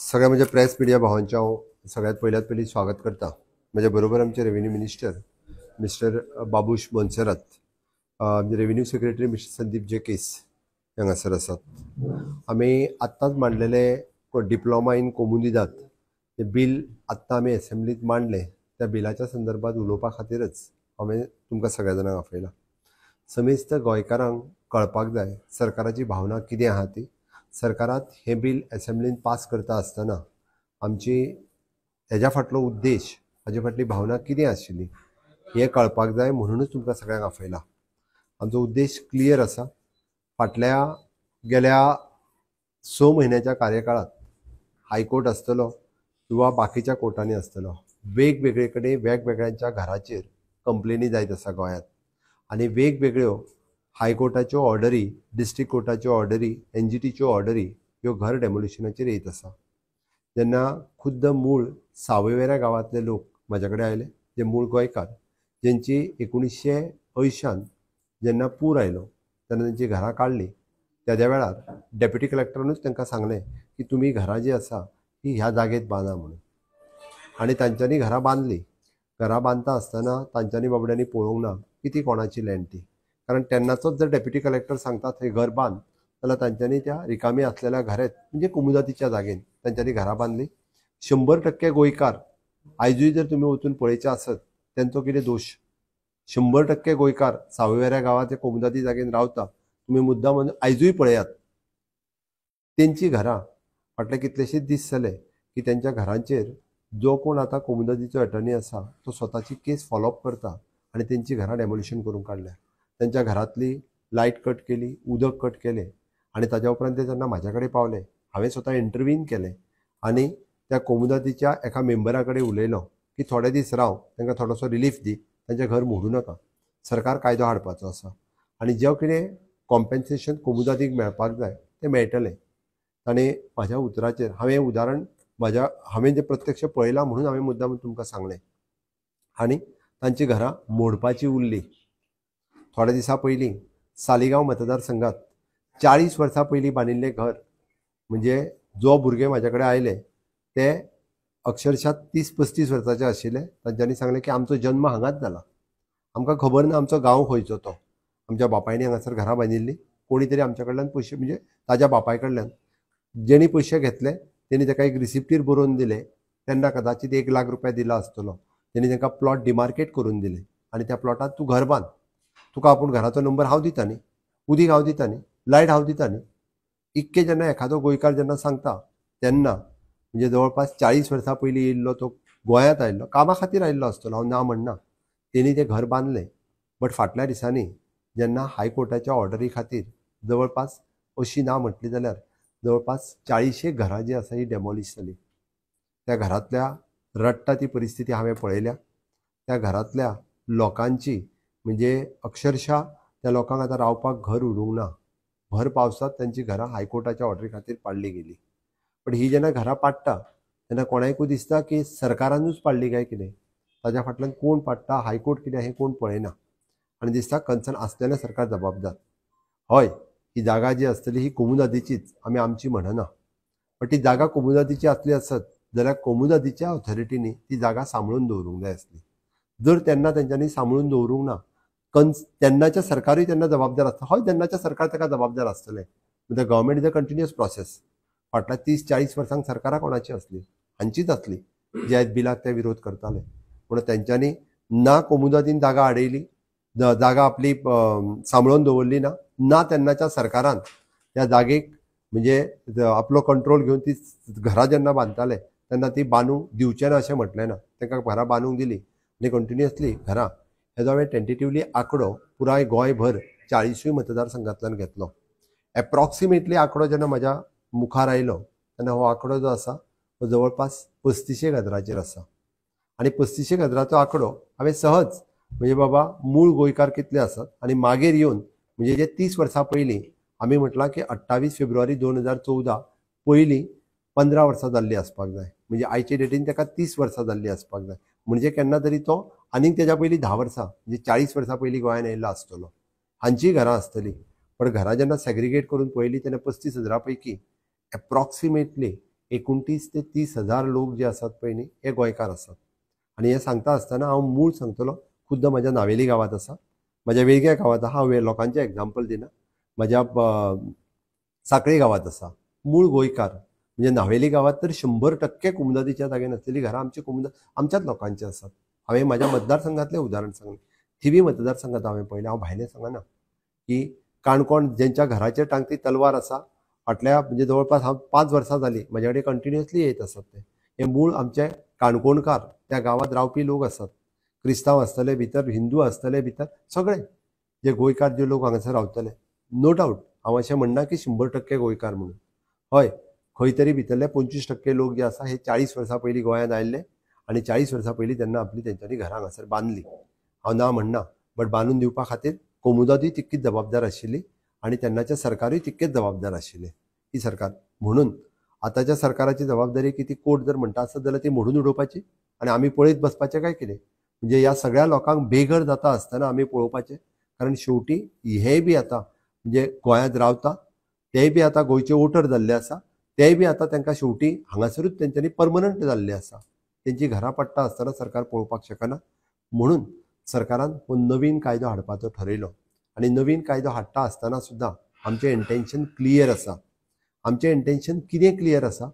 सगळ्या म्हज्या press media भावांचें हांव सगळ्यांत पयल्यात पयलीं स्वागत करता. म्हज्या बरोबर आमचे revenue minister mister Babush Monserrate, आमचे revenue secretary mister Sandeep Jacques हांगासर आसात. आमी आत्तांच मांडलेले डिप्लोमा इन कोमुनिदाद हें बील आत्तां आमी एसेंब्लीत मांडलें. त्या बिलाच्या संदर्भात उलोवपा खातीरच हांवें तुमकां सगळ्या जाणांक आपयलां. समेस्त गोंयकारांक कळपाक जाय सरकाराची भावना कितें आहा ती. सरकारांत हें बील एसेंब्लीन पास करता आसतना आमची हेज्या फाटलो उद्देश, हाजे फाटली भावना कितें आशिल्ली हें कळपाक जाय, म्हणुनूच तुमकां सगळ्यांक आपयलां. आमचो उद्देश क्लियर आसा. फाटल्या गेल्या 6 म्हयन्याच्या कार्यकाळांत हायकोर्ट आसतलो किंवा बाकीच्या कोर्टांनी आसतलो, वेगवेगळे कडेन वेगवेगळ्यांच्या घराचेर कंप्लेनी जायत आसा गोंयांत, आनी वेगवेगळ्यो हायकोर्टाच्यो ऑर्डरी, डिस्ट्रिक्ट कोर्टाच्यो ऑर्डरी, एनजीटीच्यो ऑर्डरी ह्यो घर डेमोलिशनाचेर येत आसा. जेन्ना खुद्द मूळ सावयवेऱ्या गांवांतले लोक म्हाज्या कडेन आयले, जे मूळ गोंयकार, जेंची 1980 जेन्ना पूर आयलो तेन्ना तेंची घरां काडली, तेद्या वेळार डेप्युटी कलेक्टरानूच तांकां सांगलें की तुमी घरां जी आसा ती ह्या जागेत बांदा म्हणून, आनी तांच्यांनी घरां बांदली. घरां बांदता आसतना तांच्यांनी बाबड्यांनी पळोवंक ना की ती कोणाची लँड ती, कारण तेन्नाचोच जर डेप्युटी कलेक्टर सांगता थंय घर बांद जाल्यार तांच्यांनी त्या रिकामी आसलेल्या घरांत म्हणजे कोमुनिदादीच्या जागेन तांच्यांनी घरां बांदली. 100% गोंयकार आयजूय जर तुमी वचून पळयचें आसत तेंचो कितें दोश? 100% गोंयकार सावयवेऱ्या गांवांत ते कोमुनिदादी जागेन रावता, तुमी मुद्दाम आयजूय पळयात तेंची घरां. फाटले कितलेशेच दीस जाले की तेंच्या घरांचेर जो कोण आतां कोमुनिदादीचो एटर्नी आसा तो स्वताची केस फॉलोअप करता आनी तेंची घरां डेमोलिशन करून काडल्या. तेंच्या घरांतली लायट कट केली, उदक कट केलें, आनी ताज्या उपरांत ते जेन्ना म्हाज्या कडेन पावले हांवें स्वता इंटरवीन केलें आनी त्या कोमुनिदादीच्या एका मेंबरा कडेन उलयलो की थोडे दीस राव, तांकां थोडोसो रिलीफ दी, तांचें घर मोडूं नाका, सरकार कायदो हाडपाचो आसा आनी जें कितें कॉम्पेन्सेशन कोमुनिदादीक मेळपाक जाय तें मेळटलें. ताणें म्हाज्या उतराचेर, हांवें उदाहरण म्हाज्या हांवें जें प्रत्यक्ष पळयलां म्हणून हांवें मुद्दाम तुमकां सांगलें, आनी तांची घरां मोडपाची उरली. थोड्या दिसां पयलीं सालिगांव मतदारसंघात 40 वर्सां पयलीं बांदिल्लें घर, म्हणजे जो भुरगे म्हाज्या कडेन आयले ते अक्षरशा 30-35 वर्सांचे आशिल्ले. तांच्यांनी सांगलें की आमचो जन्म हांगाच जाला, आमकां खबर ना आमचो गांव खंयचो तो, आमच्या बापायनी हांगासर घरां बांदिल्लीं, कोणी तरी आमच्या कडल्यान पयशे म्हणजे ताज्या बापाय कडल्यान जेणी पयशे घेतले तेणी ताका एक रिसिप्टीर बरोवन दिले, तेन्ना कदाचित 1 लाख रुपया दिला आसतलो. तेणी तांकां प्लॉट डिमार्केट करून दिले आनी त्या प्लॉटांत तूं घर बांद, तुका आपूण घराचो नंबर हांव दिता न्ही, उदीक हांव दिता न्ही, लायट हांव दिता न्ही. इतकें जेन्ना एखादो गोंयकार जेन्ना सांगता तेन्ना म्हणजे जवळपास 40 वर्सां पयलीं येयल्लो तो गोंयांत आयिल्लो, कामा खातीर आयिल्लो आसतलो, हांव ना म्हणना, तेणी तें घर बांदलें. बट फाटल्या दिसांनी जेन्ना हायकोर्टाच्या ऑर्डरी खातीर जवळपास अशी ना म्हटली जाल्यार जवळपास 40 घरां जी आसा ही डेमोलिश जाली. त्या घरांतल्या रडटा ती परिस्थिती हांवें पळयल्या. त्या घरांतल्या लोकांची म्हणजे अक्षरशा त्या लोकांक आतां रावपाक घर उरूंक ना. भर पावसांत तांची घरां हायकोर्टाच्या ऑर्डरी खातीर पाडली गेली. पण ही जेन्ना घरां पाडटा तेन्ना कोणाकूय दिसता की सरकारानूच पाडली काय कितें, ताज्या फाटल्यान कोण पाडटा, हायकोर्ट कितें हें कोण पळयना, आनी दिसता कन्सर्न आसलेलें सरकार जबाबदार. हय, ही जागा जी आसतली ही कोमुनिदादीचीच, आमी आमची म्हणना, पण ती जागा कोमुनिदादीची आसली आसत जाल्यार कोमुनिदादीच्या ऑथॉरिटीनी ती जागा सांबाळून दवरूंक जाय आसली. जर तेन्ना तेंच्यांनी सांबाळून दवरूंक ना, तेन्नाच्या सरकारूय तेन्ना जबाबदार आसता. हय, तेन्नाच्या सरकार ताका जबाबदार आसतलें. The government is a continuous process. फाटल्या 30-40 वर्सांक सरकारां कोणाची आसली, हांचीच आसली, जे आयज बिलाक ते विरोध करताले. पूण तेंच्यांनी ना कोमुनिदादीन जागा आडयली, जागा आपली सांबाळून दवरली ना, ना तेन्नाच्या सरकारान त्या जागेक म्हणजे आपलो कंट्रोल घेवन ती घरां जेन्ना बांदताले तेन्ना ती बांदूंक दिवचें ना अशें म्हटलें ना, तांकां घरां बांदूंक दिली आनी कंटिन्युअसली घरां. हेजो हांवें टेंटेटिवली आंकडो पुराय गोंयभर 40 मतदारसंघांतल्यान घेतलो. एप्रॉक्सिमेटली आंकडो जेन्ना म्हाज्या मुखार आयलो तेन्ना हो आंकडो जो आसा तो जवळपास 35 हजाराचेर आसा. आनी 35 हजाराचो आंकडो हांवें सहज म्हणजे बाबा मूळ गोंयकार कितले आसात आनी मागीर येवन म्हणजे जे 30 वर्सां पयलीं आमी म्हटलां की 28 फेब्रुवारी 2014 पयलीं 15 वर्सां जाल्लीं आसपाक जाय, म्हणजे आयचे डेटीन ताका 30 वर्सां जाल्लीं आसपाक जाय, म्हणजे केन्ना तरी तो आनीक तेज्या पयलीं 10 वर्सां म्हणजे 40 वर्सां पयलीं गोंयांत आयिल्लो आसतलो. हांचीय घरां आसतलीं, पण घरां जेन्ना सेग्रिगेट करून पळयली तेन्ना 35 हजारा पैकी एप्रॉक्सिमेटली 29 ते 30 हजार लोक जे आसात पळय न्ही हे गोंयकार आसात. आनी हें सांगता आसतना हांव मूळ सांगतलो, खुद्द म्हज्या नावेली गांवांत आसा, म्हज्या वेगळ्या गांवांत आसा, हांव लोकांचें एग्जाम्पल दिना, म्हज्या साखळी गांवांत आसा. मूळ गोंयकार म्हणजे नावेली गांवांत तर 100% कोमुनिदादीच्या जाग्यार आसलेलीं घरां आमची कोमुनिदाद आमच्याच लोकांची आसात. हांवें म्हज्या मतदारसंघांतलें उदाहरण सांगलें, थिवी मतदारसंघांत हांवें पळयलें, हांव भायलें सांगना की काणकोण ज्यांच्या घराचेर टांगती तलवार आसा फाटल्या म्हणजे जवळपास हांव 5 वर्सां जालीं म्हज्या कडेन कंटिन्युअसली येत आसात. ते हे मूळ आमचे काणकोणकार त्या गांवांत रावपी लोक आसात. क्रिस्तांव आसतले भितर, हिंदू आसतले भितर, सगळे जे गोंयकार जे लोक हांगासर रावतले. नो डावट हांव अशें म्हणना की 100% गोंयकार म्हणून, हय खंय तरी भितरले 25% लोक जे आसा हे 40 वर्सां पयलीं गोंयांत आयिल्ले आनी 40 वर्सां पयलीं तेन्ना आपली तेंच्यांनी घरां हांगासर बांदली. हांव ना म्हणना, बट बांदून दिवपा खातीर कोमुनिदादूय तितकीच जबाबदार आशिल्ली आनी तेन्नाचें सरकारूय तितकेच जबाबदार आशिल्लें ही सरकार. म्हणून आतांच्या सरकाराची जबाबदारी की ती कोर्ट जर म्हणटा आसत जाल्यार ती मोडून उडोवपाची आनी आमी पळयत बसपाचें काय कितें. म्हणजे ह्या सगळ्या लोकांक बेघर जाता आसतना आमी पळोवपाचें, कारण शेवटी हे बी आतां म्हणजे गोंयांत रावता तेय बी आतां गोंयचे वोटर जाल्ले आसा, तेय बी आतां तांकां शेवटी हांगासरूच तेंच्यांनी परमनंट जाल्ले आसा. तेंची घरां पडटा आसतना सरकार पळोवपाक शकना. म्हणून सरकारान हो नवीन कायदो हाडपाचो ठरयलो आनी नवीन कायदो हाडटा आसतना सुद्दां आमचें इंटेन्शन क्लियर आसा. आमचें इंटेन्शन कितें क्लियर आसा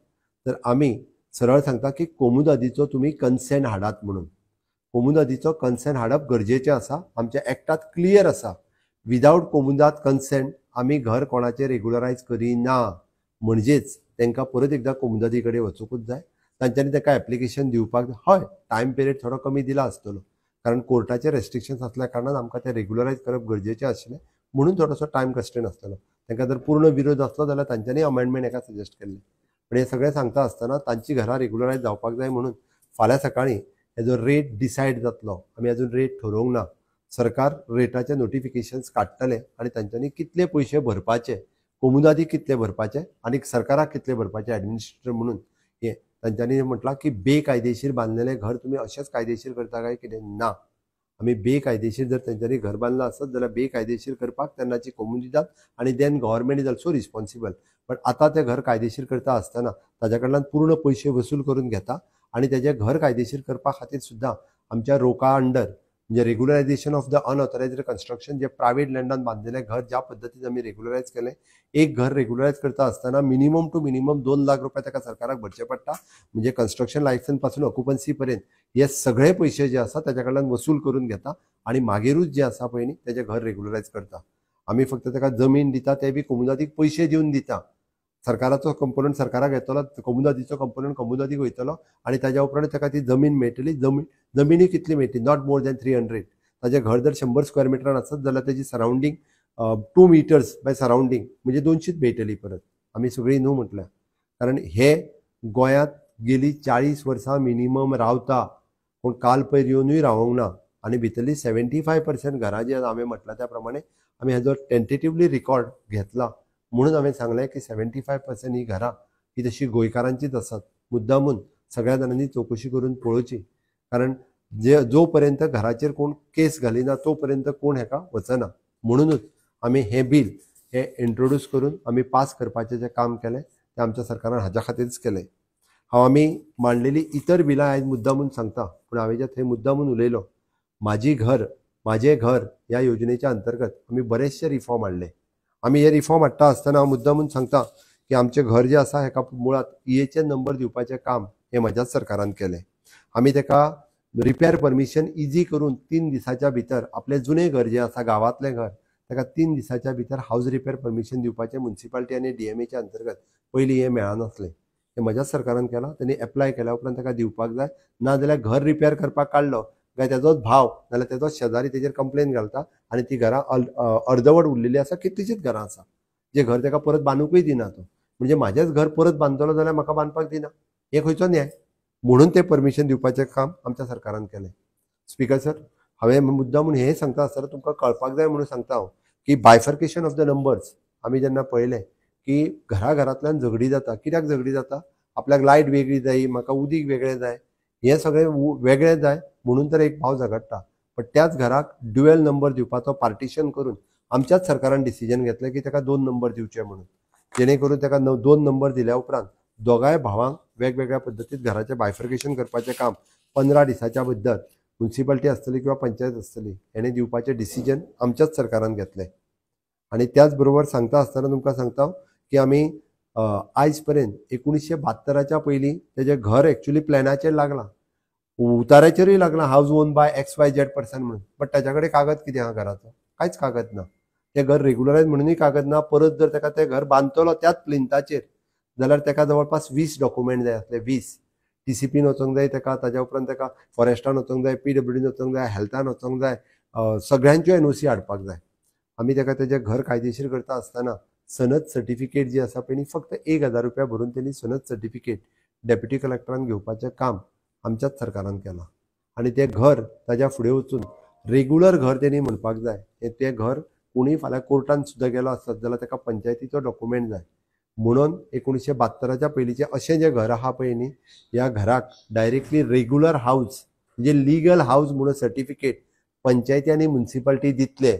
तर आमी सरळ सांगता की कोमुनिदादीचो तुमी कन्सेंट हाडात म्हणून. कोमुनिदादीचो कन्सेंट हाडप गरजेचें आसा, आमच्या एक्टांत क्लियर आसा. विदावट कोमुनिदाद कन्सेंट आमी घर कोणाचें रेगुलरायज करिना. म्हणजेच तांकां परत एकदां कोमुनिदादी कडेन वचूंकूच जाय, तांच्यांनी ताका एप्लिकेशन दिवपाक जाय. हय, टायम पिरियड थोडो कमी दिला आसतलो, कारण कोर्टाचे रेस्ट्रिक्शन्स आसल्या कारणान आमकां तें रेगुलरायज करप गरजेचें आशिल्लें, म्हणून थोडोसो टायम कन्स्ट्रेंट आसतलो. तांकां जर पूर्ण विरोध आसलो जाल्यार तांच्यांनी अमेंडमेंट हेका सजेस्ट केल्लें. पण हें सगळें सांगता आसतना तांची घरां रेगुलरायज जावपाक जाय म्हणून फाल्यां सकाळीं हेजो रेट डिसायड जातलो. आमी अजून रेट ठरोवंक ना. सरकार रेटाचे नोटिफिकेशन्स काडटले आनी तांच्यांनी कितले पयशे भरपाचे, कोमुनिदादीक कितले भरपाचे आनी सरकाराक कितले भरपाचे एडमिनिस्ट्रेटर म्हणून हें तांच्यांनी म्हटलां की बेकायदेशीर बांदलेलें घर तुमी अशेंच कायदेशीर करता काय कितें ना. आमी बेकायदेशीर जर तेंच्यांनी घर बांदलां आसत जाल्यार बेकायदेशीर करपाक तेन्नाची कोमुनिदाद आनी then government is also responsible. But आतां तें घर कायदेशीर करता आसतना ताज्या कडल्यान पूर्ण पयशे वसूल करून घेता आनी तेजें घर कायदेशीर करपा खातीर सुद्दां आमच्या रोका अंडर म्हणजे regularisation of the unauthorised construction जे प्रायवेट लँडान बांदिल्लें घर ज्या पद्दतीन आमी रेगुलरायज केलें, एक घर रेगुलरायज करता आसतना मिनिमम टू मिनिमम 2 लाख रुपया ताका सरकाराक भरचे पडटा. म्हणजे कन्स्ट्रक्शन लायसन्स पासून ऑक्युपन्सी पर्यंत हे सगळे पयशे जे आसा ताच्या कडल्यान वसूल करून घेता आनी मागीरूच जे आसा पळय न्ही तेजें घर रेगुलरायज करता. आमी फक्त ताका जमीन दिता, ते बी कोमुनिदादीक पयशे दिवन दिता. सरकाराचो कंपोनंट सरकाराक येतलो, कोमुनिदादीचो कंपोनंट कोमुनिदादीक वयतलो आनी ताज्या उपरांत ताका ती जमीन मेळटली. जमिनी कितली मेळटली, not more than 300. ताजें घर जर 100 स्क्वेअर मिटरान आसत जाल्यार ताजी सरावंडींग 2 मिटर्स बाय सरावंडींग म्हणजे 200 मेळटली परत. आमी सगळीं न्हू म्हटल्यार, कारण हे गोंयांत गेली 40 वर्सां मिनिमम रावता, पूण काल पयर येवनूय रावोंक ना. आनी भितरली 75% घरां जी हांवें म्हटलां त्या प्रमाणे आमी हेजो टेंटेटिवली रिकॉर्ड घेतला म्हणून हांवें सांगलें की 75% ही घरां ही तशी गोंयकारांचीच आसात. मुद्दामून सगळ्या जाणांनी चवकशी करून पळोवची, कारण जे जो पर्यंत घराचेर कोण केस घालिना तो पर्यंत कोण हेका वचना. म्हणूनच आमी हें बील हें इंट्रोड्यूस करून आमी पास करपाचें जें काम केलें तें आमच्या सरकारान हाज्या खातीरच केलें. हांव आमी मांडलेली इतर बिलां आयज मुद्दामून सांगता, पूण हांवें जे थंय मुद्दामून उलयलो म्हाजी घर म्हाजें घर ह्या योजनेच्या अंतर्गत आमी बरेचशे रिफॉर्म हाडले. आमी हे रिफॉर्म हाडटा आसतना हांव मुद्दामून सांगता की आमचें घर जें आसा हेका मुळांत EHN number दिवपाचें काम हें म्हज्याच सरकारान केलें. आमी तेका रिपेर परमिशन इजी करून 3 दिसाच्या भितर आपलें जुनें घर जें आसा गांवांतलें घर ताका 3 दिसाच्या भितर हावज रिपेर परमिशन दिवपाचें मुन्सिपालिटी आनी DMAच्या अंतर्गत पयलीं हें मेळनासलें. हें म्हज्याच सरकारान केलां. तेणी एप्लाय केल्या उपरांत ताका दिवपाक जाय, ना जाल्यार घर रिपेर करपाक काडलो काय तेजोच भाव नाजाल्यार तेजोच शेजारी तेजेर कंप्लेन घालता आनी ती घरां अर्दवट उरलेली आसा. कितलीशीच घरां आसा जे घर ताका परत बांदूंकूय दिना तो, म्हणजे म्हाजेंच घर परत बांदतलो जाल्यार म्हाका बांदपाक दिना, हें खंयचो न्याय. म्हणून तें परमिशन दिवपाचें काम आमच्या सरकारान केलें. स्पीकर सर, हांवें मुद्दा म्हूण हें सांगता आसतना तुमकां कळपाक जाय म्हणून सांगता हांव की बायफर्केशन ऑफ the numbers आमी जेन्ना पळयलें की घरा घरांतल्यान झगडी जाता. कित्याक झगडी जाता? आपल्याक लायट वेगळी जाय, म्हाका उदीक वेगळें जाय, हें सगळें वेगळें जाय म्हणून तर एक भाव झगडटा. पण त्याच घराक ड्युएल नंबर दिवपाचो पार्टिशन करून आमच्याच सरकारान डिसिजन घेतलें की ताका 2 नंबर दिवचे म्हणून, जेणे करून ताका 2 नंबर दिल्या उपरांत दोगांय भावांक वेगवेगळ्या पद्दतीत घराचें बायफर्केशन करपाचें काम 15 दिसाच्या बद्दल म्युनिसिपालिटी आसतली किंवा पंचायत आसतली हेणें दिवपाचें डिसिजन आमच्याच सरकारान घेतलें. आनी त्याच बरोबर सांगता आसतना तुमकां सांगता की आमी आयज पर्यंत 1972च्या पयलीं तेजें घर एक्चुली प्लॅनाचेर लागलां, उताऱ्याचेरूय लागलां, house own by X Y Z person म्हणून, बट ताच्या कडेन कागद कितें आहा घराचो, कांयच कागद ना. तें घर रेगुलरायज म्हणूनय कागद ना. परत जर ताका तें घर बांदतलो त्याच प्लिंताचेर जाल्यार ताका जवळपास 20 डॉक्युमेंट जाय आसले, 20 टीसीपीन वचोंक जाय ताका, ताज्या उपरांत ताका फॉरेस्टान वचोंक जाय, पीडब्ल्यूडीन वचोंक जाय, हेल्थान वचोंक जाय, सगळ्यांच्यो एनओसी हाडपाक जाय. आमी ताका तेजें घर कायदेशीर करता आसतना सनद सर्टिफिकेट जी आसा पळय न्ही, फक्त 1000 रुपया भरून तेणी सनद सर्टिफिकेट डेप्युटी कलेक्टरान घेवपाचें काम आमच्याच सरकारान केलां. आनी तें घर ताज्या फुडें वचून रेगुलर घर तेणी म्हणपाक जाय. तें घर कोणूय फाल्यां कोर्टान सुद्दां गेलो आसत जाल्यार ताका पंचायतीचो डॉक्युमेंट जाय. म्हणून 1972च्या पयलींचें अशें जें घर आहा पळय न्ही, ह्या घराक डायरेक्टली रेगुलर हावज म्हणजे लिगल हावज म्हणून सर्टिफिकेट पंचायती आनी म्युनिसिपालिटी दितले.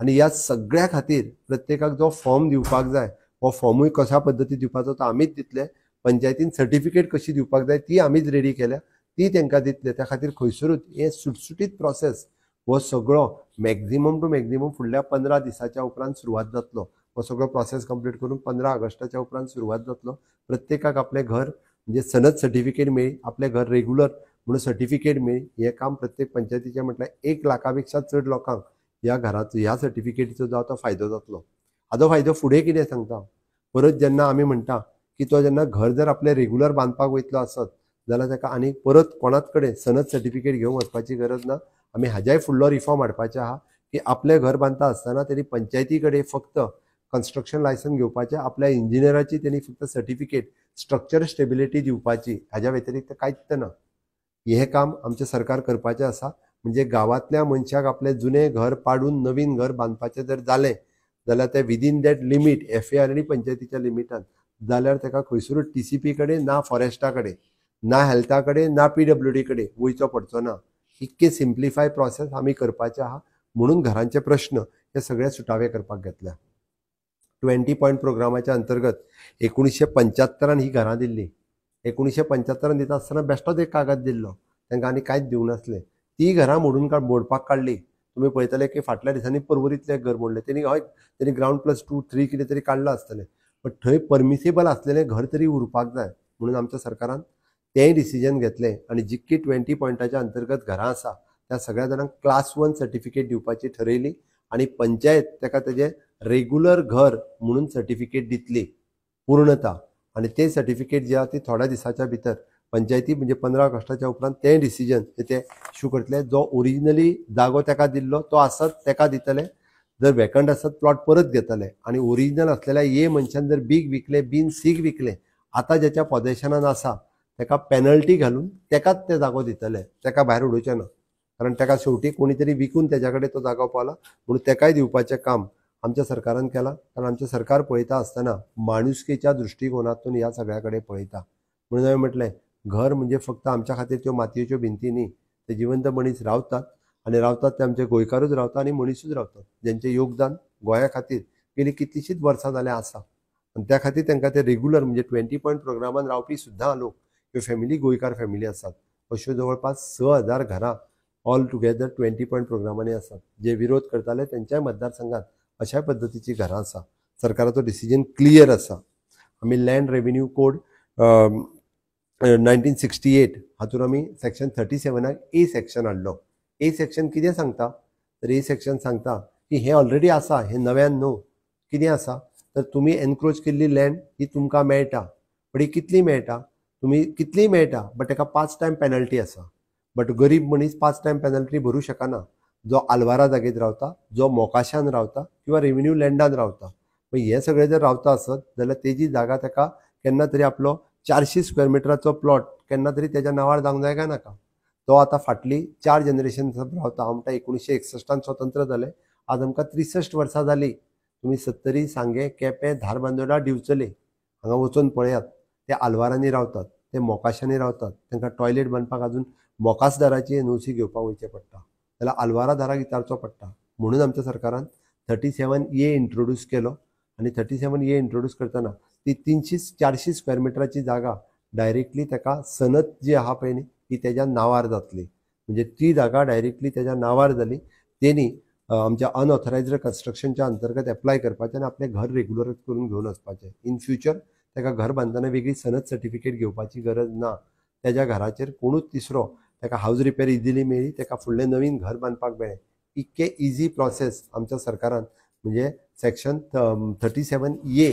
आनी ह्या सगळ्या खातीर प्रत्येकाक जो फॉर्म दिवपाक जाय हो फॉर्मूय कशा पद्दती दिवपाचो तो आमीच दितले. पंचायतीन सर्टिफिकेट कशी दिवपाक जाय ती आमीच रेडी केल्या, ती तांकां दितले. त्या खातीर खंयसरूच हे सुटसुटीत प्रोसेस हो सगळो मॅक्झिमम टू मॅक्झिमम फुडल्या 15 दिसाच्या उपरांत सुरवात जातलो. हो सगळो प्रोसेस कंप्लीट करून 15 ऑगस्टाच्या उपरांत सुरवात जातलो. प्रत्येकाक आपलें घर म्हणजे सनद सर्टिफिकेट मेळ्ळी, आपलें घर रेगुलर म्हणून सर्टिफिकेट मेळ्ळी. हें काम प्रत्येक पंचायतीचें म्हटल्यार 1 लाखा पेक्षा चड लोकांक ह्या घराचो ह्या सर्टिफिकेटीचो जावं तो फायदो जातलो. हाजो फायदो फुडें कितें सांगता, परत जेन्ना आमी म्हणटा की तो जेन्ना घर जर आपलें रेगुलर बांदपाक वयतलो आसत जाल्यार ताका आनी परत कोणाच कडेन सनद सर्टिफिकेट घेवन वचपाची गरज ना. आमी हाज्याय फुडलो रिफॉर्म हाडपाचें आहा की आपलें घर बांदता आसतना तेणी पंचायती कडेन फक्त कन्स्ट्रक्शन लायसन्स घेवपाचें, आपल्या इंजिनियराची तेणी फक्त सर्टिफिकेट स्ट्रक्चर स्टेबिलिटी दिवपाची, हाज्या व्यतिरिक्त कांयच ना. हें काम आमचें सरकार करपाचें आसा. म्हणजे गांवांतल्या मनशाक आपलें जुनें घर पाडून नवीन घर बांदपाचें जर जालें जाल्यार तें विदीन that limit FAR आनी पंचायतीच्या लिमिटान जाल्यार ताका खंयसरूच टीसीपी कडेन ना, फॉरेस्टा कडेन ना, हेल्था कडेन ना, पीडब्ल्यूडी कडेन वयचो पडचो ना. इतके सिम्प्लिफाय प्रोसेस आमी करपाचें आहा. म्हणून घरांचे प्रश्न हे सगळे सुटावे करपाक घेतल्या. 20 पॉयंट प्रोग्रामाच्या अंतर्गत 1975 ही घरां दिल्ली. 1975 दिता आसतना बेश्टोच एक कागद दिल्लो, तांकां आनी कांयच दिवंक नासलें. ती घरां मोडून मोडपाक काडली. तुमी पळयतले की फाटल्या दिसांनी पर्वरींतलें घर मोडलें, तेणी हय तेणी ग्रावंड +2 3 कितें तरी काडलां आसतलें, बट थंय परमिसेबल आसलेलें घर तरी उरपाक जाय म्हणून आमच्या सरकारान तेंय डिसिजन घेतलें. आनी जितकी 20 पॉयंटाच्या अंतर्गत घरां आसा त्या सगळ्या जाणांक क्लास 1 सर्टिफिकेट दिवपाची ठरयली आनी पंचायत ताका तेजें रेगुलर घर म्हणून सर्टिफिकेट दितली पूर्णता. आनी तें सर्टिफिकेट जें आहा ती थोड्या दिसाच्या भितर पंचायती म्हणजे 15 ऑगस्टाच्या उपरांत तें डिसिजन ते इशू करतले. जो ओरिजिनली जागो ताका दिल्लो तो आसत ताका दितले, जर वेकंट आसत प्लॉट परत घेतले. आनी ओरिजिनल आसलेल्या ए मनशान जर बीग विकलें, बीन सीग विकलें, आतां ज्याच्या पॉझेशनान आसा ताका पेनल्टी घालून ताकाच ते जागो दितले, ताका भायर उडोवचें ना. कारण ताका शेवटी कोणी तरी विकून तेज्या कडेन तो जागो पावला म्हणून ताकाय दिवपाचें काम आमच्या सरकारान केलां. कारण आमचें सरकार पळयता आसतना माणुसकेच्या दृश्टिकोनातून ह्या सगळ्या कडेन पळयता. म्हणून हांवें म्हटलें घर म्हणजे फक्त आमच्या खातीर त्यो मातयेच्यो भिंती न्ही, ते जिवंत मनीस रावतात आनी रावतात ते आमचे गोंयकारूच रावतात आनी मनीसूच रावतात ज्यांचें योगदान गोंया खातीर गेली कितलींशींच वर्सां जाल्यार आसा. आनी त्या खातीर तांकां ते रेगुलर म्हणजे 20 पॉयंट प्रोग्रामान रावपी सुद्दां लोक ह्यो फॅमिली गोंयकार फॅमिली आसात. अश्यो जवळपास 6000 घरां ऑल टुगेदर 20 पॉयंट प्रोग्रामांनी आसात. जे विरोध करताले तेंच्याय मतदारसंघात अशा पद्दतीची घरां आसा. सरकाराचो डिसिजन क्लियर आसा. आमी लँड रेव्हेन्यू कोड 1968 हातूंत आमी सेक्शन 37 ए सेक्शन हाडलो. ए सेक्शन कितें सांगता तर ए सेक्शन सांगता की हें ऑलरेडी आसा, हें नव्यान न्हू. कितें आसा तर तुमी एनक्रोच केल्ली लँड ही तुमकां मेळटा, बट ही कितली मेळटा, तुमी कितलीय मेळटा बट ताका 5 टायम पेनल्टी आसा. बट गरीब मनीस 5 टायम पेनल्टी भरूं शकना, जो आलवारा जागेत रावता, जो मोकाशान रावता किंवा रेव्हेन्यू लँडान रावता. हें सगळें जर रावता आसत जाल्यार तेजी जागा ताका केन्ना तरी आपलो 400 स्क्वेअर मिटराचो प्लॉट केन्ना तरी तेज्या नांवार जावंक जाय काय नाका. तो आतां फाटली 4 जनरेशन रावता. हांव म्हणटा 1961 स्वतंत्र जालें, आज आमकां 63 वर्सां जालीं. तुमी सत्तरी, सांगें, केपें, धारबांदोडा, दिवचले हांगा वचून पळयात, ते आलवारांनी रावतात, ते मोकाशांनी रावतात. तांकां टॉयलेट बांदपाक अजून मोकासदाराची एनओसी घेवपाक वयचें पडटा, जाल्यार आलवारा दाराक विचारचो पडटा. म्हणून आमच्या सरकारान 37A इंट्रोड्यूस केलो आनी 37A इंट्रोड्यूस करतना ती 300-400 स्क्वेअर मिटराची जागा डायरेक्टली ताका सनद जी आहा पळय न्ही ती तेज्या नांवार जातली. म्हणजे ती जागा डायरेक्टली तेज्या नांवार जाली, तेणी आमच्या अनऑथरायज्ड कन्स्ट्रक्शनच्या अंतर्गत एप्लाय करपाचें आनी आपलें घर रेगुलर करून घेवन वचपाचें. इन फ्युचर ताका घर बांदतना वेगळी सनद सर्टिफिकेट घेवपाची गरज ना. तेज्या घराचेर कोणूच तिसरो ताका हावज रिपेर इजिली मेळ्ळी, ताका फुडलें नवीन घर बांदपाक मेळ्ळें. इतकें इजी प्रोसेस आमच्या सरकारान म्हणजे सेक्शन 37A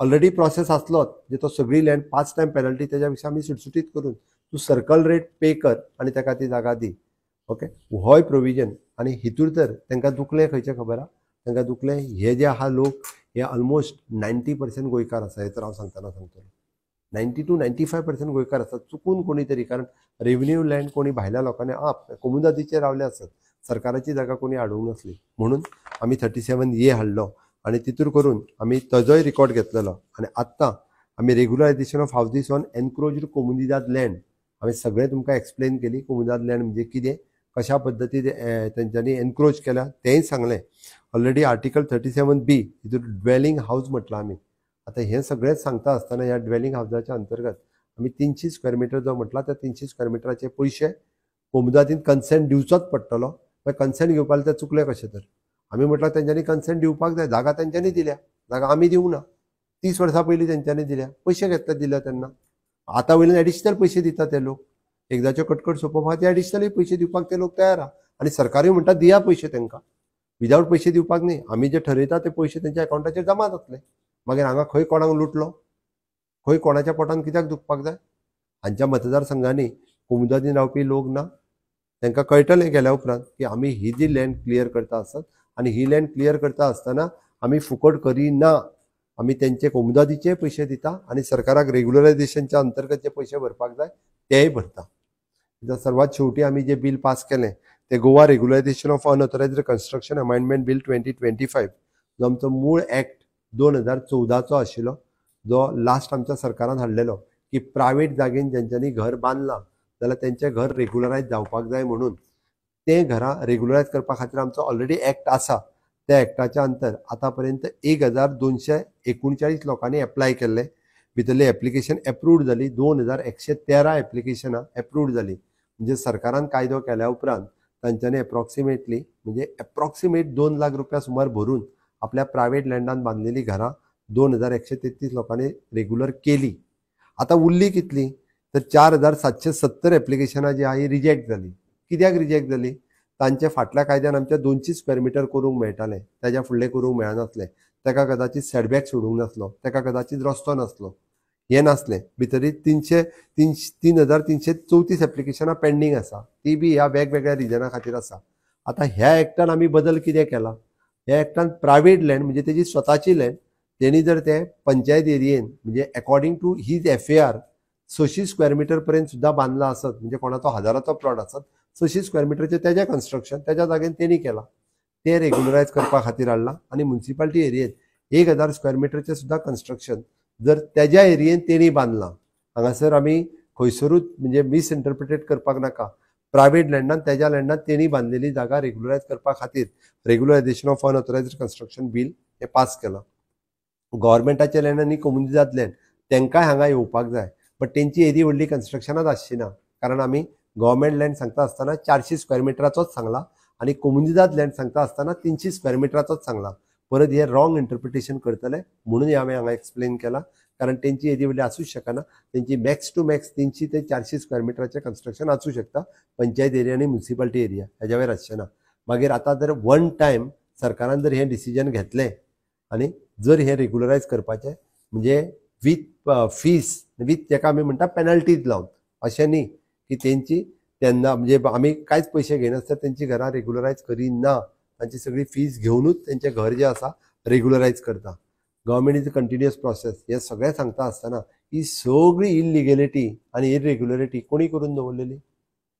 already process आसलोच, म्हणजे तो सगळी लँड 5 टायम पेनल्टी तेज्या पेक्षा आमी सुटसुटीत करून तूं सर्कल रेट पे कर आनी ताका ती जागा दी. ओके, होय प्रोविजन. आनी हितूर तर तांकां दुखलें खंयचें खबर आहा, तांकां दुखलें हे जे आहा लोक हे ऑलमोस्ट 90% गोंयकार आसा. हे तर हांव सांगतना सांगतलो 90 to 95% गोंयकार आसा. चुकून कोणी तरी, कारण रेव्हेन्यू लँड कोणी भायल्या लोकांनी कोमुनिदादीचेर रावले आसत, सरकाराची जागा कोणी हाडूंक नासली, म्हणून आमी 37A हाडलो आनी तितूर करून आमी तजोय रिकॉर्ड घेतलेलो. आनी आत्तां आमी regularisation of houses on encroached Comunidade land आमी सगळें तुमकां एक्सप्लेन केली. कोमुनिदाद लँड म्हणजे कितें, कशा पद्दतीन तेंच्यांनी एनक्रोच केल्या तेंय सांगलें. ऑलरेडी आर्टिकल 37B हितूर ड्वेलिंग हावज म्हटलां आमी. आतां हें सगळेंच सांगता आसतना ह्या ड्वेलिंग हावजाच्या अंतर्गत आमी 300 स्क्वेअर मिटर जो म्हटला त्या 300 स्क्वेअर मिटराचे पयशे कोमुनिदादीन कन्सेंट दिवचोच पडटलो. मागीर कन्सेंट घेवपाक ते चुकले कशें तर? आमी म्हटलां तेंच्यांनी कन्सेंट दिवपाक जाय, जागा तेंच्यांनी दिल्या, जागा आमी दिवंक ना. 30 वर्सां पयलीं तेंच्यांनी दिल्या, पयशे घेतले दिल्या तेन्ना, आतां वयल्यान एडिशनल पयशे दिता ते लोक. एकदाच्यो कटकट सोंपोवपा खातीर एडिशनलूय पयशे दिवपाक ते लोक तयार आहा. आनी सरकारूय म्हणटा दिया पयशे तांकां, विदावट पयशे दिवपाक न्ही. आमी जे ठरयता ते पयशे तेंच्या अकावंटाचेर जमा जातले. मागीर हांगा खंय कोणाक लुटलो, खंय कोणाच्या पोटान कित्याक दुखपाक जाय? हांच्या मतदारसंघांनी कोमुनिदादीन रावपी लोक ना, तांकां कळटलें गेल्या उपरांत की आमी ही जी लँड क्लियर करता आसत आनी ही लँड क्लियर करता आसतना आमी फुकट करिना, आमी तेंचे कोमुनिदादीचे पयशे दिता आनी सरकाराक रेग्युलरायझेशनच्या अंतर्गत जे पयशे भरपाक जाय तेय भरता. सर्वात शेवटी आमी जे बील पास केलें ते Goa regularisation of unauthorised construction amendment bill 2025, जो आमचो मूळ एक्ट 2014चो आशिल्लो, जो लास्ट आमच्या सरकारान हाडलेलो की प्रायवेट जागेन जेंच्यांनी घर बांदलां जाल्यार तेंचें घर रेगुलरायज जावपाक जाय म्हणून तें घरां रेगुलरायज करपा खातीर आमचो ऑलरेडी एक्ट आसा. त्या एक्टाच्या अंतर आतां पर्यंत 1239 लोकांनी एप्लाय केल्लें. भितरलें एप्लिकेशन एप्रूव्ड जाली 2113 एप्लिकेशनां एप्रूव्ड जाली. म्हणजे सरकारान कायदो केल्या उपरांत तांच्यांनी एप्रॉक्सिमेटली म्हणजे एप्रॉक्सिमेट 2 लाख रुपया सुमार भरून आपल्या प्रायवेट लँडान बांदलेली घरां 2133 लोकांनी रेगुलर केली. आतां उरली कितली तर 4770 एप्लिकेशनां जी आहा ही रिजेक्ट जाली. कित्याक रिजेक्ट जाली? तांच्या फाटल्या कायद्यान आमच्या 200 स्क्वेअर मिटर करूंक मेळटालें, ताज्या फुडलें करूंक मेळनासलें. ताका कदाचित सेटबॅक सोडूंक नासलो, ताका कदाचित रस्तो नासलो, हें नासलें. भितरी 3334 एप्लिकेशनां पेंडींग आसा, ती बी ह्या वेगवेगळ्या रिजना खातीर आसा. आतां ह्या एक्टान आमी बदल कितें केला? ह्या एक्टान प्रायवेट लँड म्हणजे तेजी स्वताची लँड तेणी जर ते पंचायत एरियेन म्हणजे according to his FAR 600 square metre पर्यंत सुद्दां बांदला आसत, म्हणजे कोणाचो हजाराचो प्लॉट आसत 600 स्क्वेअर मिटरचें तेजें कन्स्ट्रक्शन तेज्या जागेन तेणी केलां, तें रेगुलरायज करपा खातीर हाडलां. आनी मुन्सिपालिटी एरियेन 1000 स्क्वेअर मिटरचें सुद्दां कन्स्ट्रक्शन जर तेज्या एरियेन तेणी बांदलां, हांगासर आमी खंयसरूच म्हणजे मिसइंटरप्रिटेट करपाक नाका. प्रायवेट लँडान तेज्या लँडान तेणी बांदलेली जागा रेगुलरायज करपा खातीर regularisation of unauthorised construction bill हें पास केलां. गव्हर्मेंटाचें लँड आनी कोमुनिदाद लँड तांकांय हांगा येवपाक जाय, बट तेंची येदी व्हडली कन्स्ट्रक्शनाच आसची ना, कारण आमी गव्हर्मेंट लँड सांगता आसतना 400 स्क्वेअर मिटराचोच सांगला आनी कोमुनिदाद लँड सांगता आसतना 300 स्क्वेअर मिटराचोच सांगला. परत हे रॉंग इंटरप्रिटेशन करतले म्हणून हे हांवें हांगा एक्सप्लेन केलां, कारण तेंची येदी व्हडली आसूंक शकना. तेंची मॅक्स टू मॅक्स 300 ते 400 स्क्वेअर मिटराचें कन्स्ट्रक्शन आसूं शकता पंचायत एरिया आनी मुन्सिपालिटी एरिया, हेज्या वयर आसचें ना. मागीर आतां जर वन टायम सरकारान जर हें डिसिजन घेतलें आनी जर हें रेगुलरायज करपाचें म्हणजे वीथ फीस वीथ तेका आमी म्हणटा पेनल्टीज लावन, अशें न्ही की तेंची तेन्ना म्हणजे आमी कांयच पयशे घेयनासतना तेंची घरां रेगुलरायज करिना, तांची सगळी फीस घेवनूच तेंचें घर जें आसा रेगुलरायज करता. Government is a continuous process. हें सगळें सांगता आसतना ही सगळी इलिगेलिटी आनी इरेग्युलरिटी कोणी करून दवरलेली?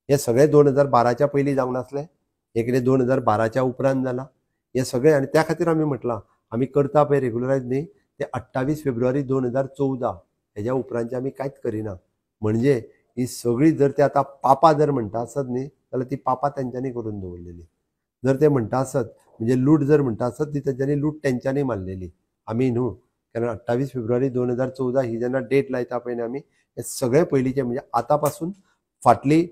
हें सगळें 2012च्या पयलीं जावंक नासलें, हें कितें 2012च्या उपरांत जालां हें सगळें. आनी त्या खातीर आमी म्हटलां आमी करता पळय रेगुलरायज न्ही ते 28 फेब्रुवारी 2014 हेज्या उपरांतचें आमी कांयच करिना. म्हणजे ही सगळी जर ते आतां पापा जर म्हणटा आसत न्ही जाल्यार ती पापा तेंच्यांनी करून दवरलेली. जर ते म्हणटा आसत म्हणजे लूट जर म्हणटा आसत ती तेंच्यांनी लूट तेंच्यांनी मारलेली, आमी न्हू. कारण 28 फेब्रुवारी 2014 ही जेन्ना डेट लायता पळय आमी, हे सगळे पयलींचे म्हणजे आतां पासून फाटली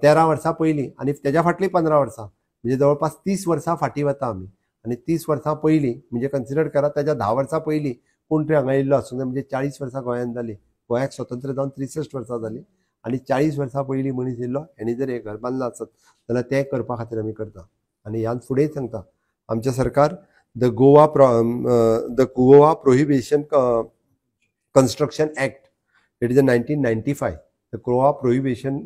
13 वर्सां पयलीं आनी तेज्या फाटलीं 15 वर्सां, म्हणजे जवळपास 30 वर्सां फाटीं वता आमी. आनी 30 वर्सां पयलीं म्हणजे कन्सिडर करा तेज्या 10 वर्सां पयलीं कोण तरी हांगा येयल्लो आसूंक जाय. म्हणजे 40 वर्सां गोंयांत जालीं, गोंयाक स्वतंत्र जावन 63 वर्सां जालीं आनी 40 वर्सां पयलीं मनीस येयल्लो, हेणी जर हें घर बांदलां आसत जाल्यार तें करपा खातीर आमी करता. आनी ह्यान फुडें सांगता, आमचें सरकार the Goa prohibition construction act, it is a 1995, the Goa prohibition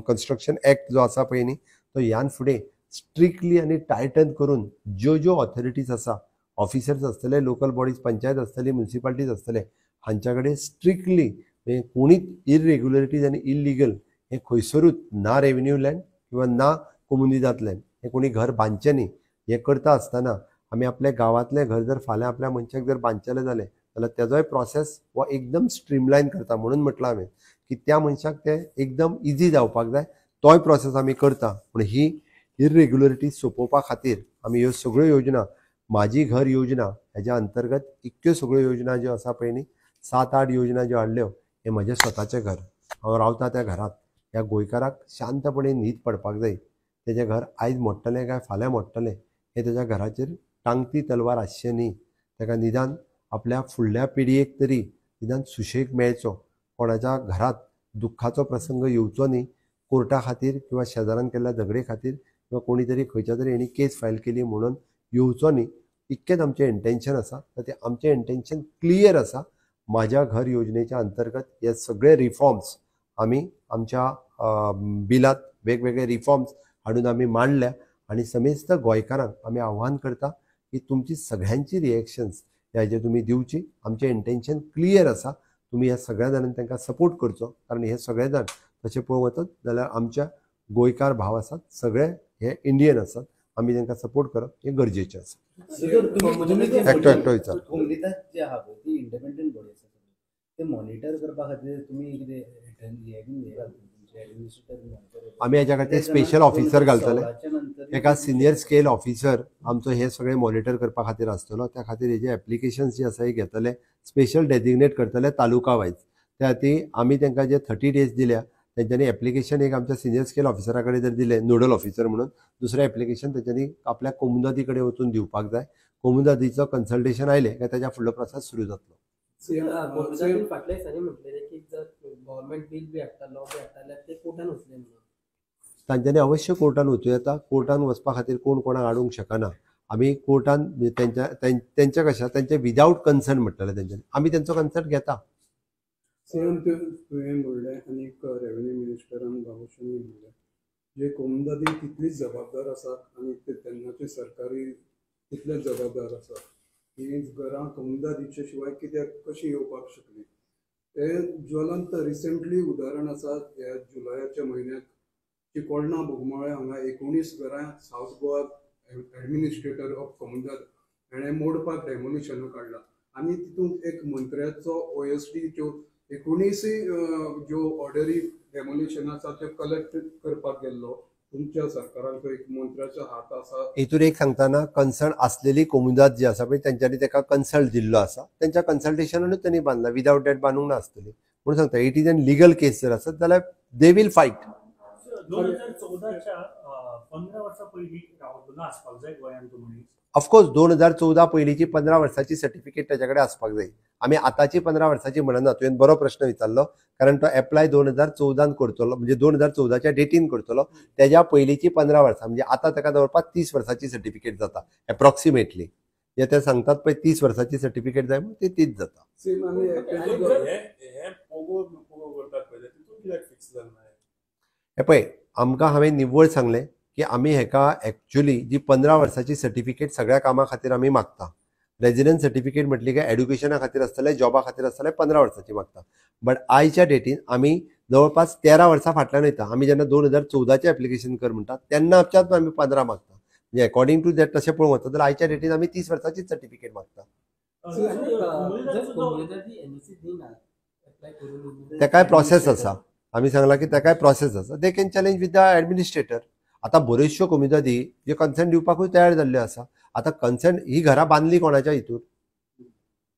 construction act जो आसा पळय न्ही, तो ह्यान फुडें स्ट्रिक्टली आनी टायटन करून ज्यो ज्यो ऑथॉरिटीज आसा, ऑफिसर्स आसतले, लोकल बॉडीज, पंचायत आसतली, म्युनिसिपालिटीज आसतले, हांच्या कडेन स्ट्रिक्टली म्हणजे कोणीच इरेग्युलरिटीज आनी इलिगल हें खंयसरूच ना रेव्हेन्यू लँड किंवा ना कोमुनिदाद लँड हें कोणी घर बांदचें न्ही. हें करता आसतना आमी आपल्या गांवांतलें घर जर फाल्यां आपल्या मनशाक जर बांदचेलें जालें जाल्यार तेजोय प्रोसेस हो एकदम स्ट्रीमलायन करता. म्हणून म्हटलां हांवें की त्या मनशाक तें एकदम इजी जावपाक जाय, तोय प्रोसेस आमी करता. पूण ही इरेग्युलरिटी सोंपोवपा खातीर आमी ह्यो सगळ्यो योजना, म्हाजी घर योजना हेज्या अंतर्गत इतक्यो सगळ्यो योजना ज्यो आसा पळय न्ही, 7-8 योजना ज्यो हाडल्यो, हें म्हजें स्वताचें घर, हांव रावता त्या घरांत ह्या गोंयकाराक शांतपणे न्हीद पडपाक जाय. तेजें घर आयज मोडटलें काय फाल्यां मोडटलें हें तेज्या घराचेर टांगती तलवार आसचें न्ही. ताका निदान आपल्या फुडल्या पिळगेक तरी निदान सुशेग मेळचो, कोणाच्या घरांत दुख्खाचो प्रसंग येवचो न्ही कोर्टा खातीर किंवा शेजारान केल्ल्या झगडे खातीर किंवा कोणी तरी खंयच्या तरी हेणी केस फायल केली म्हणून येवचो न्ही, इतकेंच आमचें इंटेन्शन आसा. तर तें आमचें इंटेन्शन क्लियर आसा. म्हाज्या घर योजनेच्या अंतर्गत हे सगळे रिफॉर्म्स आमी आमच्या बिलांत वेगवेगळे रिफॉर्म्स हाडून आमी मांडल्या आनी समेस्त गोंयकारांक आमी आव्हान करता की तुमची सगळ्यांची रिएक्शन्स ह्या हेजेर तुमी दिवची. आमचें इंटेन्शन क्लियर आसा. तुमी ह्या सगळ्या जाणांनी तांकां सपोर्ट करचो, कारण हे सगळे जाण तशें पळोवंक वचत जाल्यार आमच्या गोंयकार भाव आसात, सगळे हे इंडियन आसात, आमी तांकां सपोर्ट करप हें गरजेचें आसा. एकटो एकटो विचार. कोमुनिदाद जे आहा पळय ती इंडिपेंडंट बॉडी आसा, ते मॉनिटर करपा खातीर तुमी कितें आमी हेच्या खातीर स्पेशल ऑफिसर घालतले, एका सिनियर स्केल ऑफिसर आमचो हे सगळे मॉनिटर करपा खातीर आसतलो. त्या खातीर हेजे एप्लिकेशन्स जे आसा हे घेतले, स्पेशल डेजिग्नेट करतले तालुका वायज. त्या खातीर आमी तांकां जे 30 डेज दिल्या तेंच्यांनी एप्लिकेशन एक आमच्या सिनियर स्केल ऑफिसरा कडेन जर दिलें नोडल ऑफिसर म्हणून, दुसरें एप्लिकेशन तेंच्यांनी आपल्या कोमुनिदादी कडेन वचून दिवपाक जाय. कोमुनिदादीचो कन्सल्टेशन आयलें काय तेज्या फुडलो प्रोसेस सुरू जातलो. फाटल्या दिसांनी म्हटलें की जर गव्हर्मेंट बील बी हाडटा, लॉ बी हाडटा जाल्यार ते कोर्टान वचले म्हणून, तांच्यांनी अवश्य कोर्टान वचूं येता. कोर्टान वचपा खातीर कोण कोणाक हाडूंक शकना. आमी कोर्टान तेंच्या कशें तेंचे विदावट कन्सर्न म्हणटलें तेंच्यांनी, आमी तेंचो कन्सर्न घेता. सीएम तुवें म्हणलें आनी रेव्हेन्यू मिनिस्टरान बाबूशांनी म्हणलें जे कोमुनिदादी तितलीच जबाबदार आसा आनी ते तेन्नाचे सरकारी तितलेच जबाबदार आसा. ही घरां कोमुनिदादीच्या शिवाय कित्याक कशी येवपाक शकली हें ज्वलंत रिसेंटली उदाहरण आसा. ह्या जुलयाच्या म्हयन्याक चिकोळणा बोगमाळे हांगा 19 घरां सावथ गोवा एडमिनिस्ट्रेटर ऑफ कोमुनिदाद हेणें मोडपाक डेमोलिशनाक काडला आनी तितूंत एक मंत्र्याचो OSD च्यो 19 ज्यो ऑर्डरी डेमोलिशन आसा त्यो कलेक्ट करपाक गेल्लो तुमच्या सरकारांचो एक मंत्र्याचो हात आसा. हितून एक सांगतना कन्सर्न आसलेली कोमुनिदाद जी आसा पळय तेंच्यांनी ताका कन्सल्ट दिल्लो आसा, तेंच्या कन्सल्टेशनानूच तेणी बांदला, विदावट that बांदूंक नासतली. म्हणून सांगता it is an legal case जर आसत जाल्यार they will fight. 2014च्या 15 वर्सां पयलीं रावतलो आसपाक जाय गोंयांत तो मनीस. ऑफकोर्स 2014 पयलींची 15 वर्सांची सर्टिफिकेट ताच्या कडेन आसपाक जाय. आमी आतांची 15 वर्सांची म्हणना. तुवें बरो प्रश्न विचारलो, कारण तो एप्लाय 2014 करतलो, म्हणजे 2014च्या डेटीन करतलो, तेज्या पयलींची 15 वर्सां म्हणजे आतां ताका जवळपास 30 वर्सांची सर्टिफिकेट जाता एप्रॉक्सिमेटली. जे ते सांगतात पळय 30 वर्सांची सर्टिफिकेट जाय म्हणून ती तीच जाता. हे पळय आमकां हांवें निव्वळ सांगलें की आमी हेका एक्चुअली जी 15 वर्सांची सर्टिफिकेट सगळ्या कामां खातीर आमी मागता. रेजिडन्स सर्टिफिकेट म्हटली काय एड्युकेशना खातीर आसतलें, जॉबा खातीर आसतलें, 15 वर्सांची मागता. बट आयच्या डेटीन आमी जवळपास 13 वर्सां फाटल्यान वयता. आमी जेन्ना 2014चें एप्लिकेशन कर म्हणटा तेन्ना आमच्याच आमी 15 मागता. म्हणजे अकॉर्डिंग टू that तशें पळोवंक वता जाल्यार आयच्या डेटीन आमी 30 वर्सांचीच सर्टिफिकेट मागता. तेकाय प्रोसेस आसा, आमी सांगला की तेकाय प्रोसेस आसा. They can challenge with the administrator. आतां बऱ्योचश्यो कोमुनिदादी ज्यो कन्सेंट दिवपाकूय तयार जाल्ल्यो आसा. आतां कन्सेंट ही घरां बांदली कोणाच्या हितूर,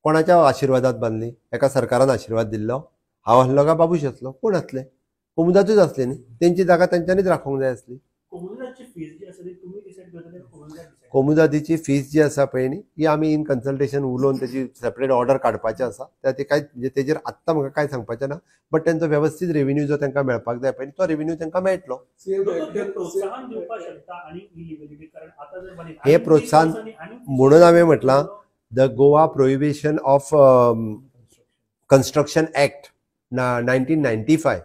कोणाच्या आशिर्वादात बांदली? एका सरकारान आशिर्वाद दिल्लो. हांव आसलो काय बाबूश आसलो? कोण आसले? कोमुदादूच आसले न्ही. तेंची जागा तेंच्यांनीच राखोवंक जाय आसली. कोमुनिदादची फीस जी आसा ती तुमी डिसायड करतले, कोमुनिदाद डिसायड? कोमुदादीची फीस जी आसा पळय न्ही, ही आमी इन कन्सल्टेशन उलोवन तेजी सेपरेट ऑर्डर काडपाचें आसा. त्या खातीर कांय म्हणजे तेजेर आत्तां म्हाका कांय सांगपाचें ना, बट तेंचो वेवस्थीत रेवेन्यू जो तांकां मेळपाक जाय पळय न्ही, तो रेवेन्यू तांकां मेळटलो. दोतोर, हे प्रोत्साहन दिवपाक शकता आणि इलिगलिटी, कारण आता जर बारीक- हे आनी 30 प्रोत्साहन वर्सांनी आनी 30 म्हणून हांवें म्हटलां, the Goa Prohibition of Construction Act 1995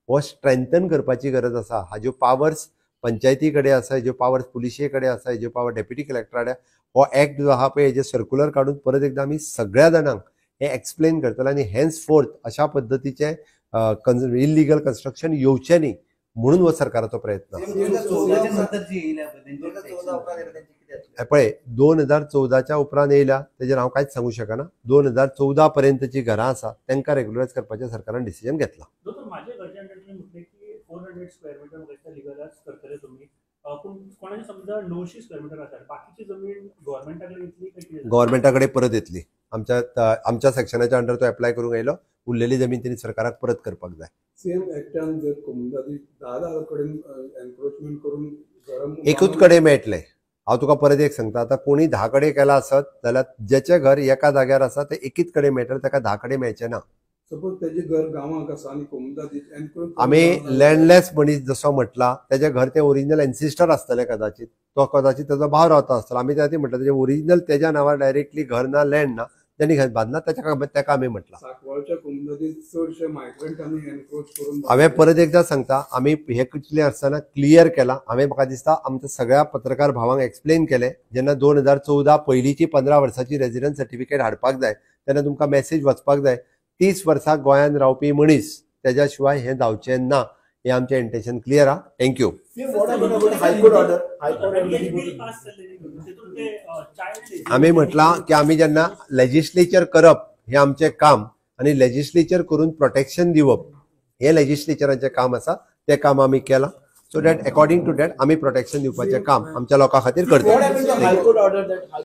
हो स्ट्रेंथन करपाची गरज आसा. हाज्यो पावर्स पंचायती कडेन आसा, हेज्यो पावर्स पुलिशे कडेन आसा, हेज्यो पावर डेप्युटी कलेक्टरा कडेन. हो एक्ट जो आहा पळय, हेजेर सर्कुलर काडून परत एकदां आमी सगळ्या जाणांक हें एक्सप्लेन करतले आनी हेन्स फोर्थ अशा पद्दतीचें इलिगल कन्स्ट्रक्शन येवचें न्ही म्हणून हो सरकाराचो प्रयत्न आसा. 2014च्या नंतर जी येयल्या पळय तेंचेर? पळय, 2014च्या उपरांत येयल्या तेजेर हांव कांयच सांगू शकना. 2014 पर्यंतची घरां आसा तांकां रेग्युलरायज करपाचें सरकारान डिसिजन घेतलां. दोतोर, माझ्या घरच्या अंडर तुमी म्हटलें की 400 स्क्वेअर मिटर म्हाका लिगलायज करतले तुमी, पूण कोणाचे समजा 900 स्क्वेअर मिटर आसा, बाकीची जमीन गव्हर्मेंटा कडेन येतली काय कितें जातलें? गव्हर्मेंटा कडेन परत येतली. आमच्या आमच्या सेक्शनाच्या अंडर तो एप्लाय करूंक येयलो, उरलेली जमीन तेणी सरकाराक परत करपाक जाय. सेम एक्टान जर कोमुनिदादी 10 10 कडेन एनक्रोचमेंट करून घरां एकूच कडेन मेळटलें. हांव तुका परत एक सांगता, आतां कोणी 10 कडेन केला आसत जाल्यार जेचें घर एका जाग्यार आसा तें एकीच कडेन मेळटलें, ताका 10 कडेन मेळचें ना. सपोज तेजें घर गांवांक आसा आनी कोमुनिदादी एनक्रोच आमी लँडलेस मनीस जसो म्हटला, तेजें घर तें ओरिजिनल एन्सिस्टर आसतलें कदाचित, तो कदाचित तेजो भाव रावता आसतलो. आमी त्या खातीर म्हटलें, तेजें ओरिजिनल तेज्या नांवार डायरेक्टली घर ना, लँड ना, तेणी घर बांदला, तेच्या तेका आमी म्हटलां. सांकवाळच्या कोमुनिदादी चडशे मायग्रंटांनी एनक्रोच करून हांवें परत एकदां सांगता, आमी हे कितलें आसतना क्लियर केलां. हांवें म्हाका दिसता आमच्या सगळ्या पत्रकार भावांक एक्सप्लेन केलें. जेन्ना 2014 पयलींची 15 वर्साची रेजिडन्स सर्टिफिकेट हाडपाक जाय तेन्ना तुमकां मॅसेज वचपाक जाय. 30 वर्सां गोंयांत रावपी मनीस, तेज्या शिवाय हें जावचें ना, हें आमचें इंटेन्शन क्लियर आहा. Thank you. High Court order, High Court. Bill pass जाल्लें तितून ते चायल्ड आमी म्हटलां की आमी जेन्ना लेजिस्लेचर करप हें आमचें काम आनी लेजिस्लेचर करून प्रोटेक्शन दिवप हें लेजिस्लेचराचें काम आसा, तें काम आमी केलां. So that according to that आमी प्रोटेक्शन दिवपाचें काम आमच्या लोकां खातीर करता. What happened to High Court order that High